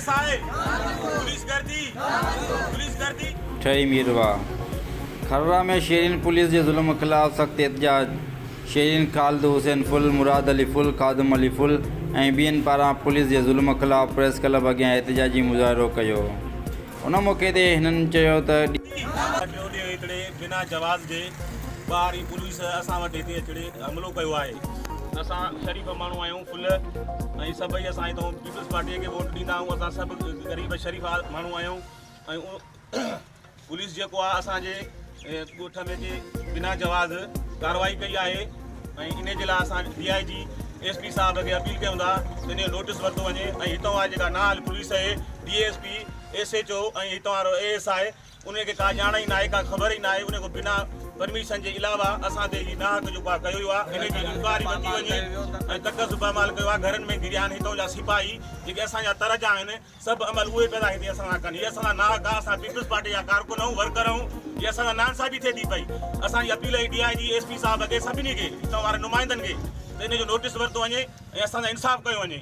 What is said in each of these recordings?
S I police گردي police گردي. ٺهي ميرواهه کرڙا ۾ شهرين پوليس جي ظلم خلاف سخت احتجاج، شهرين خالد حسين ڦل، مراد علي ڦل، خادم علي ڦل ۽ ٻين پاران پوليس جي ظلم خلاف پريس ڪلب اڳيان احتجاجي مظاهرو ڪيو ان موقعي تي هنن چيو ته. ٽيون ڏينهن هتڙي بنا جواز جي ٻاهرين پوليس اسان وٽ هتي اچڙي حملو ڪيو آهي. اسان شريف ماڻهو آهيون ڦل ۽ سڀئي اسان هتان پيپلز پارٽي کي ووٽ ڏيندا آهيون اسان سڀ غريب شريف ماڻهو آهيون ۽ پوليس جيڪو آهي اسان جي ڳوٺ ۾ اچي بنا جواز ڪارروائي ڪئي آهي ۽ انهي جي لاء اسان D I G S P صاحب کي اپيل ڪيون ٿا ته انهي جو نوٽيس ورتو وڃي ۽ هتان واري جيڪا نااهل پوليس اهي D S P S H O ۽ هتان وارو اي ايس I انهي کي ڪا ڄاڻ ئي ناهي ڪا خبر ئي ناهي انهي کان بنا پرميشن جي علاوه اسان تي هي ناحق جيڪو آهي ڪيو ويو آهي انهي جي انڪوائري ورتي وڃي ۽ تقدس پائمال ڪيو آهي گهرن ۾ گهريا آهن هتان جا سپاهي جيڪي اسان جا تر جا آهن سڀ عمل اهي پيا ٿا هتي اسان سان ڪن هي اسان سان ناحق آهي اسان پيپلز پارٽي جا ڪارڪن آهيون ورڪر آهيون هي اسان سان ناانصافي ٿئي ٿي پئي اسان جي اپيل آهي D I G S P صاحب کي سڀني کي هتان وارن نمائندن کي ته ان جو نوٽيس ورتو وڃي ۽ اسان سان انصاف ڪيو وڃي.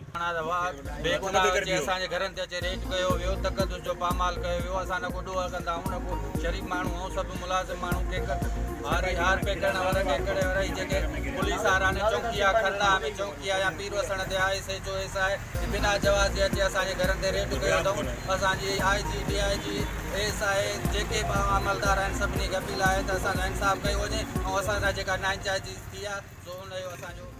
بيگناهه اچي اسان جي گهرن تي اچي ريڊ ڪيو ويو تقدس جو پامال ڪيو ويو اسان نه ڪو ڏوهه ڪندا آهيون نه ڪو شريف ماڻهو آهيون سڀ ملازم ماڻهو ڪيڪڙ هاري هار پيڪڙ وارا ڪيڪڙ وارا هي جيڪي پوليس وارا آهن چونڪي آ کرڙا ۾ چونڪي آ يا پير وسڻ تي آ S H O S I بنا جواز جي اچي اسان جي گهرن تي ريڊ ڪيو اٿئون اسان جي I G D I G S I جيڪي به عملدار آهن سڀني کي اپيل آهي ته اسان سان انصاف ڪيو وڃي ۽ اسان سان جيڪا ناانصافي ٿي آهي سو ان جو اسان جو.